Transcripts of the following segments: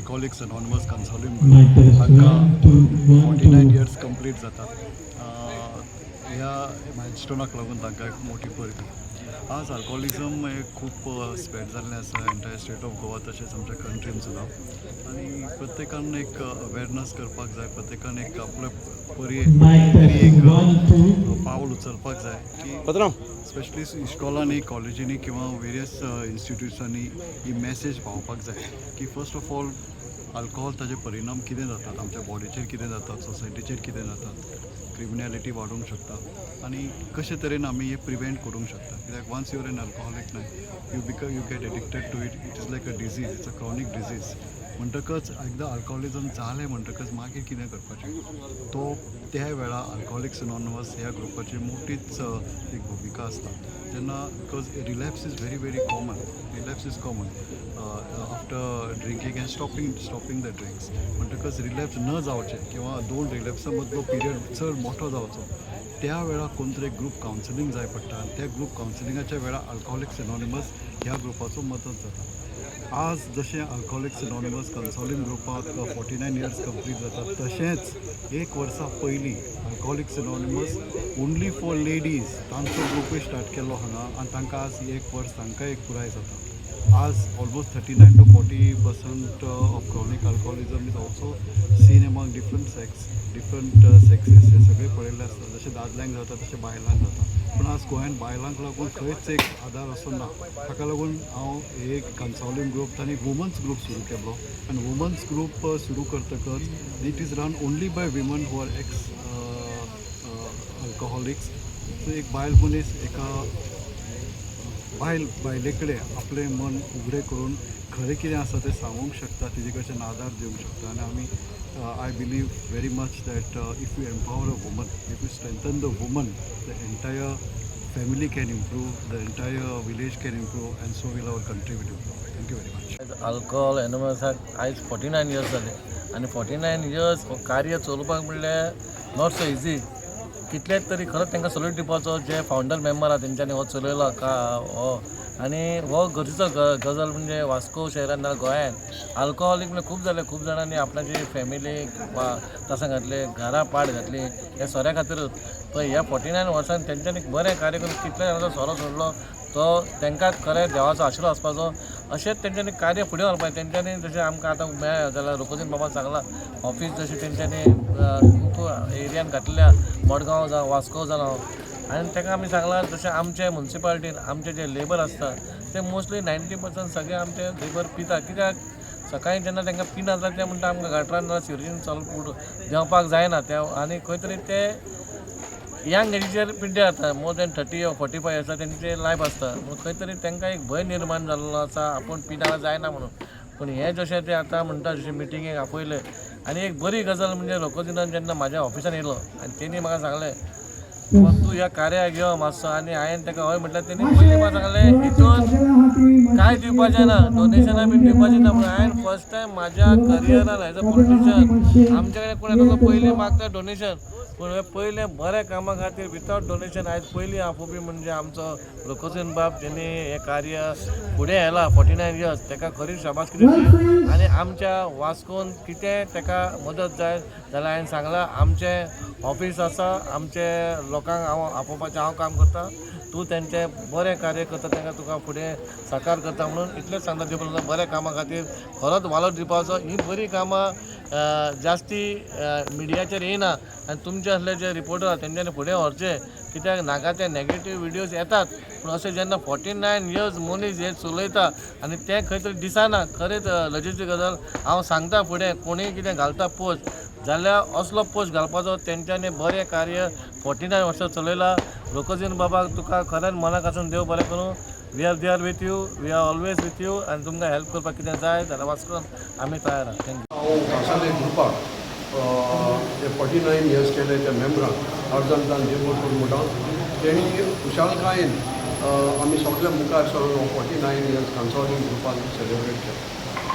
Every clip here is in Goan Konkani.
अल्कोहोलिक्स अनॉनमस कन्सोलिम ग्रुप हांकां 49 इयर्स कंप्लीट जातात. ह्या मायलस्टोनाक लागून तांकां एक मोठी परबी. आज अल्कोहोलिझम हें खूब स्प्रेड जाल्लें आसा एंटायर स्टेट ऑफ गोवा, तशेंच आमच्या कंट्रीन सुद्दां. आनी प्रत्येकान एक अवेरनस करपाक जाय, प्रत्येकान एक आपले परी तरी एक पावल उचलपाक जाय की स्पेशली इस्कॉलांनी, कॉलेजींनी किंवा वेरियस इन्स्टिट्यूट्सांनी ही मॅसेज पावोवपाक जाय की फर्स्ट ऑफ ऑल अल्कोहोल ताजे परिणाम कितें जातात, आमच्या बॉडीचेर कितें जातात, सोसायटीचेर कितें जातात, क्रिमिनॅलिटी वाडोवंक शकता आनी कशे तरेन आमी हें प्रिवेंट करूंक शकता. कित्याक once you're an alcoholic न्हय, you get addicted to it. It is like a disease, it's a chronic disease. म्हणटकच एकदां अल्कोहोलिजम जालें म्हणटकच मागीर कितें करपाचें? तो त्या वेळार अल्कोहोलिक्स अनॉनमस ह्या ग्रुपाची मोठीच एक भुमिका आसता तेन्ना, because relapse is very very common. Relapse is common after drinking and stopping the drinks. म्हणटकच रिलॅप्स न जावचें किंवा दोन रिलॅप्सा मदलो पिरियड चड मोठो जावचो, त्या वेळार कोण तरी ग्रूप कावन्सिलींग जाय पडटा आनी त्या ग्रूप कावन्सिलिंगाच्या वेळार अल्कोहोलिक्स एनॉनिमस ह्या ग्रुपाचो मदत जाता. आज जशें अल्कोहोलिक्स एनॉनिमस कन्सोलिंग ग्रुपाक 49 इयर्स कंप्लीट जाता, तशेंच एक वर्सा पयलीं alcoholics anonymous only for ladies तांचो ग्रुपूय स्टार्ट केल्लो हांगा आनी तांकां आज एक वर्स तांकां एक पुराय जाता. आज almost 39 to 40% of chronic alcoholism is also seen among different sexes. हे सगळे पळयल्ले आसता. जशें दादल्यांक जाता तशें बायलांक जाता, पूण आज गोंयांत बायलांक लागून खंयच एक आदार असो ना. ताका लागून हांव एक कन्सोलिंग ग्रूप आनी वुमन्स ग्रूप सुरू केलो आनी वुमन्स ग्रूप सुरू करतकच it is run only by women who are ex alcoholics. So एक बायल मनीस एका बायले कडेन आपलें मन उगडें करून खरें कितें आसा तें सांगूंक शकता, तिजे कडच्यान आदार दिवंक शकता. आनी आमी, I believe very much that if you empower a woman, if you strengthen the woman, the entire family can improve, the entire village can improve, and so will our country will improve. Thank you very much. Alcohol एनोमसाक आयज 49 इयर्स जाले आनी 49 इयर्स हो कार्य चलोवपाक म्हणल्यार not so easy. कितलेच तरी खरोच तांकां सल्यूट दिवपाचो, जे फावंडर मेंबर आहा तेंच्यांनी हो चलयलो का हो. आनी हो गरजेचो गजाल म्हणजे वास्को शहरान ना गोंयान आल्कोहोलीक म्हणल्यार खूब जाले. खूब जाणांनी आपणाची फॅमिलीक वा तसां घातले, घरां पाड घातली ह्या सोऱ्या खातीरूच. पळय, ह्या 49 वर्सान तेंच्यांनी बरें कार्य करून कितल्या जाणांचो सोरो सोडलो, तो तांकां खरें देवाचो आशिर्वाद आसपाचो. अशेंच तेंच्यांनी कार्य फुडें व्हरपाक तेंच्यांनी जशें आमकां आतां मेळ्ळें जाल्यार रोकोजीन बाबान सांगलां, ऑफीस जशें तेंच्यांनी खूब एरियान घातल्या, मडगांव जावं, वास्को जावं. आनी ताका आमी सांगलां, जशें आमचे मुन्सिपालिटीन आमचे जे लेबर आसता ते मोस्टली 90% सगळे आमचे लेबर पिता. कित्याक सकाळी जेन्ना तांकां पिना जाता, ते म्हणटा आमकां गटरान ना सिवरेजीन चल देंवपाक जायना ते. आनी खंय तरी ते यंग एजीचेर पिड्ड्यार जाता. मोर दॅन 30 or 45 आसा तेंचे लायफ आसता, म्हणून खंय तरी तांकां एक भंय निर्माण जाल्लो आसा, आपूण पिना जायना म्हणून. पूण हें जशें ते आतां म्हणटा, जशें मिटिंगेक आपयलें आनी एक बरी गजाल म्हणजे रोकोजिनान जेन्ना म्हाज्या ऑफिसान येयलो आनी तेणी म्हाका सांगलें, "बाबा, तूं ह्या कार्याक यो मातसो." आनी हांवें ताका हय म्हटल्यार तेणी पयलीं म्हाका सांगलें, हितून कांय दिवपाचें ना, डोनेशनां बीन दिवपाचें ना. म्हणून हांवें फर्स्ट टायम म्हाज्या करियरान एज अ पॉलिटिशियन, आमच्या कडेन कोण येता तो पयलीं मागता डोनेशन, पूण हे पयलें बऱ्या कामा खातीर विथआवट डोनेशन आयज पयलीं आपोवपी म्हणजे आमचो रोकोजीन बाब, जेणी हें कार्य फुडें व्हेलां 49 इयर्स. ताका खरी शाबासकी दिवची. आनी आमच्या वास्कोन कितें ताका मदत जाय जाल्यार हांवें सांगलां, आमचें ऑफीस आसा, आमचे लोकांक हांव आपोवपाचें हांव काम करता. तूं तेंचें बरें कार्य करता, तांकां तुका फुडें साकार करता म्हणून इतलेंच सांगता. दिवपाक बऱ्या कामा खातीर खरोच वालोर दिवपाचो. ही बरीं कामां जास्ती मिडियाचेर येयना आनी तुमचे असले जे रिपोर्टर आहा तेंच्यांनी फुडें व्हरचे, कित्याक नाका ते नेगेटीव विडियोज येतात. पूण अशें जेन्ना 49 इयर्स मनीस हे चलयता आनी तें खंय तरी दिसना, खरेंच लजेची गजाल. हांव सांगता, फुडें कोणूय कितें घालता पोस्ट जाल्यार असलो पोस्ट घालपाचो. तेंच्यांनी बरें कार्य 49 वर्सां चलयलां. रोकोजीन बाबाक तुका खरेंच मनाक आसून देव बरें करूं. We are there with you, we are always with you. आनी तुमकां हेल्प करपाक कितें जाय जाल्यार वास्कोन आमी तयार आहा. Thank you. हांव कांसावले ग्रुपाक जे 49 इयर्स केले त्या मेंबरांक अर्जंतान देव बरें करूं म्हणटा. तेणी खुशालकायेन आमी सगळे मुखार सरून हो 49 इयर्स कांसावली ग्रुपान सेलिब्रेट केलो.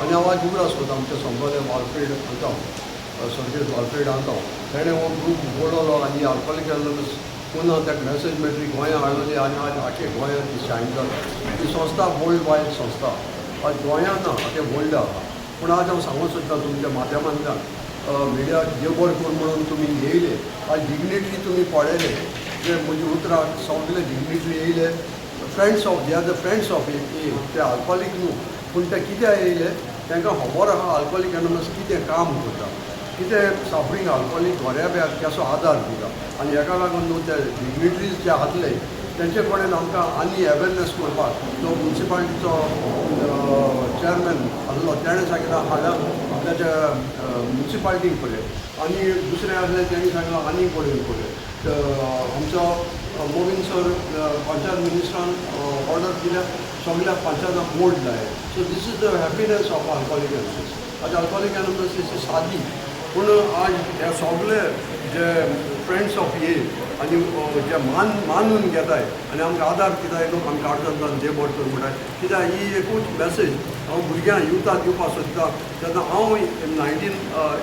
आनी हांव आज उगडास करता, आमच्या संबोले वालफ्रेड आंतांव, सर्गेस्त वालफ्रेड आंतांव, तेणें हो ग्रूप उगडलो आनी अल्कोहोलीक एनॉनमस पुन्हा ताका मॅसेज मेळटली गोंया हाडली आनी आज आख्खे गोंयांत ती शायन जाता. ही संस्था वर्ल्ड वायड संस्था, आज गोंयांत ना, आख्खे वर्ल्ड आहा. पूण आज हांव सांगूंक सोदतां तुमच्या माध्यमांतल्यान मिडिया देव बरें करूं म्हणून तुमी येयले. आज डिग्निटरी तुमी पळयले जे म्हजी उतरां सगळे डिग्निटरी येयले. Friends of, they are the friends of AA. ते आल्कोहोलीक न्हू, पूण ते कित्याक येयले? तांकां खबर आहा आल्कोहोलीक एनॉनमस कितें काम करता, कितें सफरींग आल्कोहोलीक घोऱ्याब्याक कसो आदार दिता. आनी हेका लागून न्हू ते डिग्निटरीज जे आसले तेंचे कडेन आमकां आनी अवेरनस करपाक तो मुन्सिपालिटीचो चेअरमॅन आसलो, तेणें सांगलां हाडा आपल्याच्या मुन्सिपालिटीक पळय. आनी दुसरें आसलें, तेणी सांगलां आनी कडेन पळय. आमचो मोविन सर पंचायत मिनिस्टरान ऑर्डर दिल्या, सगल्या पंचायतां बोर्ड लाय. So this is the happiness of Alcoholic Anonymous. आज अल्कोहोलीक एनॉनमस ही सादी, पूण आज हे सगळे जे फ्रेंड्स ऑफ ए आनी जे मानून घेताय आनी आमकां आदार दिताय लोक, आमकां काळजांतल्यान देव बरें करूं म्हणटाय. कित्याक ही एकूच मॅसेज हांव भुरग्यांक युथाक दिवपाक सोदतां. तेन्ना हांव 19,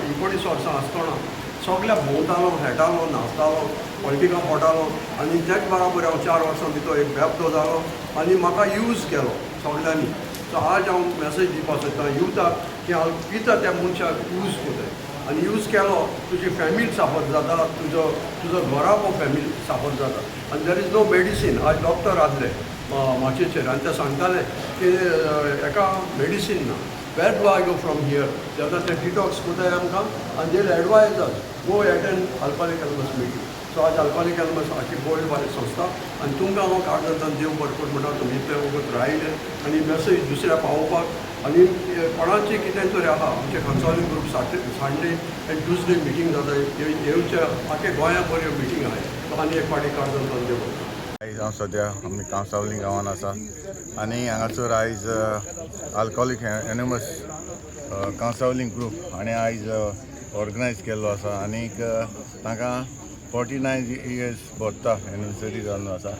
19 वर्सां आसतना सगळ्या भोंवतालो, खेळटालो, नाचतालो, पॉलिटिकां पोटालो आनी तेच बराबर हांव 4 वर्सां भितर एक बेबदो जालो आनी म्हाका यूज केलो सगळ्यांनी. सो आज हांव मॅसेज दिवपाक सोदतां युथाक की हांव पिता त्या मनशाक यूज करताय आनी यूज केलो, तुजी फॅमिली साफर जाता, तुजो घराबो फॅमिली साफर जाता आनी there is no medicine. आज डॉक्टर आसले माचयेचेर आनी ते सांगताले की हेका मेडिसीन ना. Where do I go from here? तेन्ना ते डिटॉक्स करताय आमकां आनी they advise us, go attend Alcoholic Anonymous meeting. So आज अल्कोहोलीक एनॉनमस अशी वर्ल्ड वायड संस्था आनी तुमकां हांव काळजांतल्यान देव बरें करूं म्हणटा. तुमी इतले वगत रायले आनी मॅसेज दुसऱ्या पावोवपाक. आनी कोणाचें कितें तरी आहा, आमचे कन्सोलिंग group Saturday and Tuesday meeting जाता, येवचे. आख्खे गोंया बऱ्यो मिटींग आहाय. सो आनी एक फावटी काळजांतल्यान देव बरें करूं. आयज हांव सद्या आमी कांसावली गांवान आसा आनी हांगासर आयज आल्कोहोलीक एनॉनमस कांसावली ग्रूप हाणें आयज ऑर्गनायज केल्लो आसा. आनीक तांकां 49 इयर्स भरता, एनिवर्सरी जावन आसा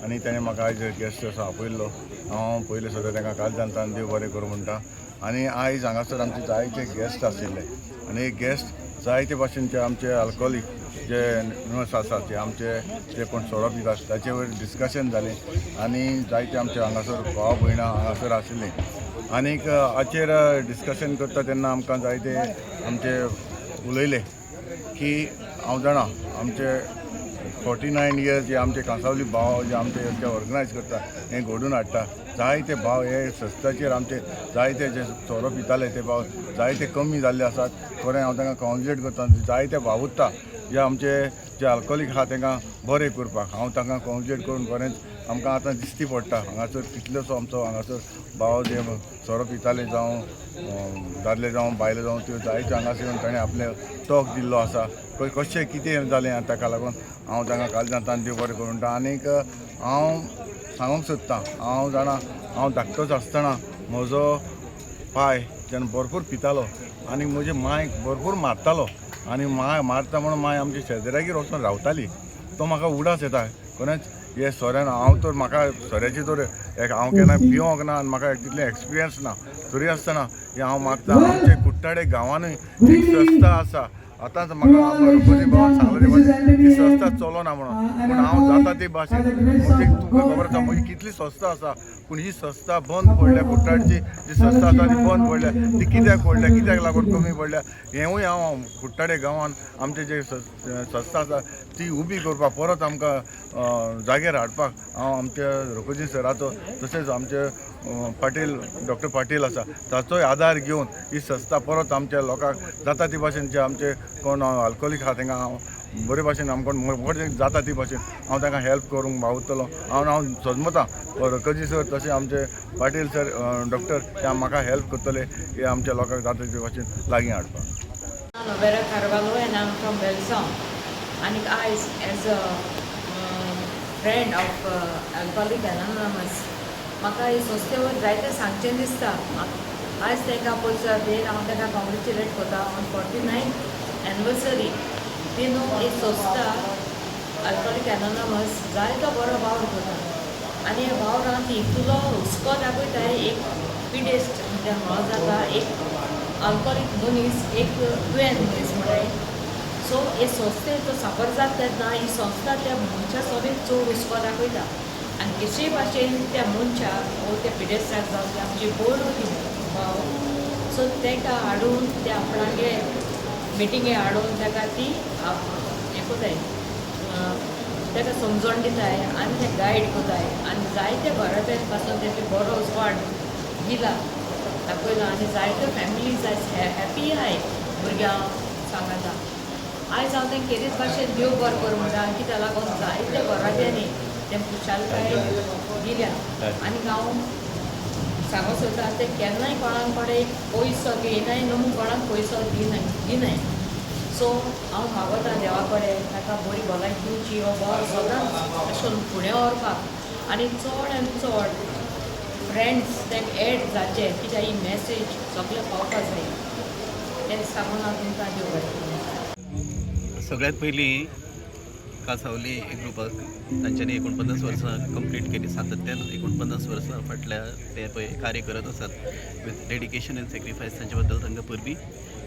आनी तेणें म्हाका आयज गेस्ट असो आपयल्लो. हांव पयलीं सद्या तांकां काळजांतल्यान देव बरें करूं म्हणटा. आनी आयज हांगासर आमचे जायते गेस्ट आशिल्ले आनी हे गेस्ट जायते भाशेनचे आमचे आल्कोहोलीक जे न्हर्स आसात, जे आमचे जे कोण सोरो पितात ताचे वयर डिस्कशन जालें. आनी जायते आमचे हांगासर भाव भयणां हांगासर आशिल्लीं. आनीक हाचेर डिस्कशन करता तेन्ना आमकां जायते आमचे उलयले की हांव जाणा, आमचे 49 इयर्स जे आमचे कांसावली भाव जे आमचे जे ऑर्गनायज करता, हें घडून हाडटा, जायते भाव हे संस्थाचेर आमचे जायते जे सोरो पिताले ते भाव जायते कमी जाल्ले आसात. खरें हांव तांकां कॉंग्रेच्युलेट करता. जायते वावुरता जे आमचे जे अल्कोहोलीक आहा तांकां बरें करपाक. हांव तांकां कॉंग्रेच्युलेट करून बरेंच आमकां आतां दिश्टी पडटा हांगासर कितलोसो आमचो हांगासर भाव जे सोरो पिताले, जावं दादले जावं बायलो जावं, त्यो जायत्यो हांगासर येवन ताणें आपलें टॉक दिल्लो आसा, कशें कितें जालें. आनी ताका लागून हांव तांकां काळजांतल्यान देव बरें करूं म्हणटा. आनीक हांव सांगूंक सोदतां, हांव जाणा, हांव धाकटोच आसतना म्हजो पाय जेन्ना भरपूर पितालो आनी म्हजे मांयक भरपूर मारतालो आनी माय मारता म्हणून माय आमच्या शेजऱ्यागेर वचून रावताली. तो म्हाका उगडास येता. खरेंच हे सोऱ्यान हांव तर म्हाका सोऱ्याची तर एक हांव केन्ना पिवंक ना आनी म्हाका तितलें एक्सपिरियन्स ना, तरी आसतना हें हांव मागता, आमचे कुट्टाडे गांवानूय एक संस्था आसा. आतांच म्हाका रघुजी भावान सांगलें ती भाशेन ती संस्था चलोना म्हणून, पूण हांव जाता ते भाशेन म्हणजे तुमकां खबर आसा म्हजी कितली संस्था आसा, पूण ही संस्था बंद पडल्या. कुट्टाडची जी संस्था आसा ती बंद पडल्या. ती कित्याक पडल्या, कित्याक लागून कमी पडल्या, हेंवूय हांव कुट्टाडे गांवान आमचे जे संस्था आसा ती उबी करपाक, परत आमकां जाग्यार हाडपाक हांव आमच्या रघुजी सराचो तशेंच आमचे पाटील, डॉक्टर पाटील आसा ताचोय आदार घेवन ही संस्था परत आमच्या लोकांक जाता ती भाशेन, जे आमचे कोण अल्कोहोलीक आहा तांकां हांव बरे भाशेन आमकां बरें जाता ती भाशेन हांव तांकां हेल्प करूंक वावुरतलो. हांव हांव सजमता रघुजी सर तशें आमचे पाटील सर, डॉक्टर ते म्हाका हेल्प करतले हे आमच्या लोकांक जाता ते भाशेन लागीं हाडपाक. I'm Vera Carvalho and I'm from Velsao. And I, as a friend of Alcoholic Anonymous, म्हाका ही संस्थेवर जायतें सांगचें दिसता. आयज तांकां पयसो देन हांव तांकां कॉंग्रेच्युलेट करता ऑन 49 एनिवर्सरी. ती न्हू ही संस्था अल्कोहोलीक एनॉनमस जायतो बरो वावर करता आनी ह्या वावरांत इतलो हुस्को दाखयता एक पिडेस्ट म्हणजे म्हणो जाता एक अल्कोहोलीक मनीस, एक दुयेंत मनीस म्हळ्यार. सो हे संस्थेचो सापर जाता तेन्ना ही संस्था त्या मनशा सोबीत चड हुस्को दाखयता आनी कशेय भाशेन त्या मनशाक वो त्या पिडेस्टाक जावं ती आमची बोर्ड भाव. सो ताका हाडून ते आपणागे मिटिंगे हाडून ताका ती हें कोताय, ताका समजोण दिताय आनी ते गायड कोताय आनी जायते घराब्यान पासून तेका बरो उजवाड दिला, दाखयला आनी जायत्यो फॅमिलीज आयज हॅपी आहाय भुरग्यांक सांगाता. आयज हांव तेंकां केरीच भाशेन देव बरो करूं म्हणटा, कित्याक लागून जायते घराब्यांनी तें खुशालकाय दिल्या. आनी हांव सांगूंक सोदता, ते केन्नाय कोणाक कडेन पयसो घेयनाय न्हू, कोणाक पयसो दिनाय दिनाय. सो हांव मागोता देवा कडेन ताका बरी भलायकी दिवची, हो बरो सदांच अशें करून फुडें व्हरपाक आनी चड आनी चड फ्रेंड्स ताका एड जावचे, कित्याक ही मॅसेज सगळे पावपा जाय. तें सांगून हांव तुमकां देव बरें करूं. सगळ्यात पयलीं कांसावली ग्रुपाक तांच्यांनी 49 वर्सां कंप्लीट केली. सातत्यान 49 वर्सां फाटल्या ते पळय कार्य करत आसात विथ डेडिकेशन एंड सॅक्रिफायस. तांचे बद्दल तांकां परबीं,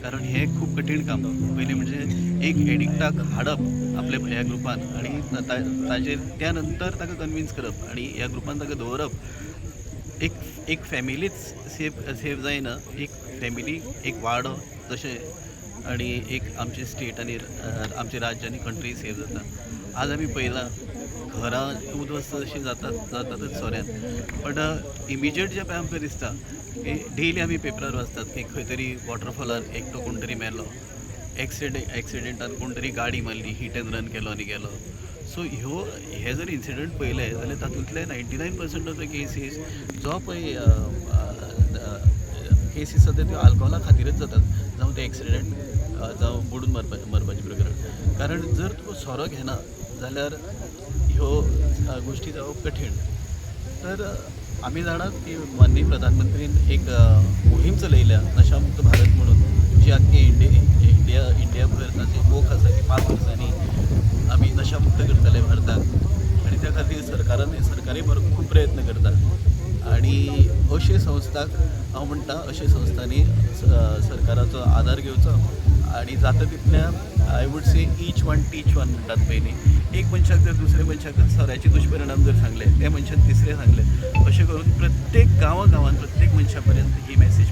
कारण हें खूब कठीण काम. पयलीं म्हणजे एक एडिक्टाक हाडप आपल्या ह्या ग्रुपान आनी ताजेर त्या नंतर ताका कन्विन्स करप आनी ह्या ग्रुपान ताका दवरप. एक एक फॅमिलीच सेफ सेफ जायना, एक फॅमिली, एक वाडो जशें आनी एक आमची स्टेट आनी आमचें राज्य आनी कंट्री सेफ जाता. आज आमी पळयलां, घरां उद्ध्वस्त अशीं जातात, जातातच सोऱ्यान. बट इमिजिएट जें पळय आमकां दिसता की डेली आमी पेपरार वाचतात की खंय तरी वॉटरफॉलार एकटो कोण तरी मेलो, एक्सिडेंटान कोण तरी गाडी मारली, हीट एंड रन केलो आनी गेलो. सो ह्यो हे जर इन्सिडंट पळयले जाल्यार तातूंतले 99% of the cases जो पळय केसीस जाता त्यो आल्कोहोला खातीरच जातात, जावं ते एक्सिडंट, जावं बुडून मरपाचें प्रकरण. कारण जर तूं सोरो घेना जाल्यार ह्यो गोश्टी जावप कठीण. तर आमी जाणात की माननीय प्रधानमंत्रीन एक मोहीम चलयल्या नशामुक्त भारत म्हणून, जी आख्खी इंडियाभर ताची मोख आसा की 5 वर्सांनी आमी नशामुक्त करतले भारताक. आनी त्या खातीर सरकारान सरकारी भर खूब प्रयत्न करता. आनी अशे संस्थाक हांव म्हणटा, अशे संस्थांनी सरकाराचो आदार घेवचो आनी जाता तितल्या, I would say, each one teach one म्हणटात पयलीं. एक मनशाक जर दुसऱ्या मनशाकच सोऱ्याचे दुश्परिणाम जर सांगले, त्या मनशान तिसरें सांगलें, अशें करून प्रत्येक गांवा गांवान प्रत्येक मनशा पर्यंत ही मॅसेज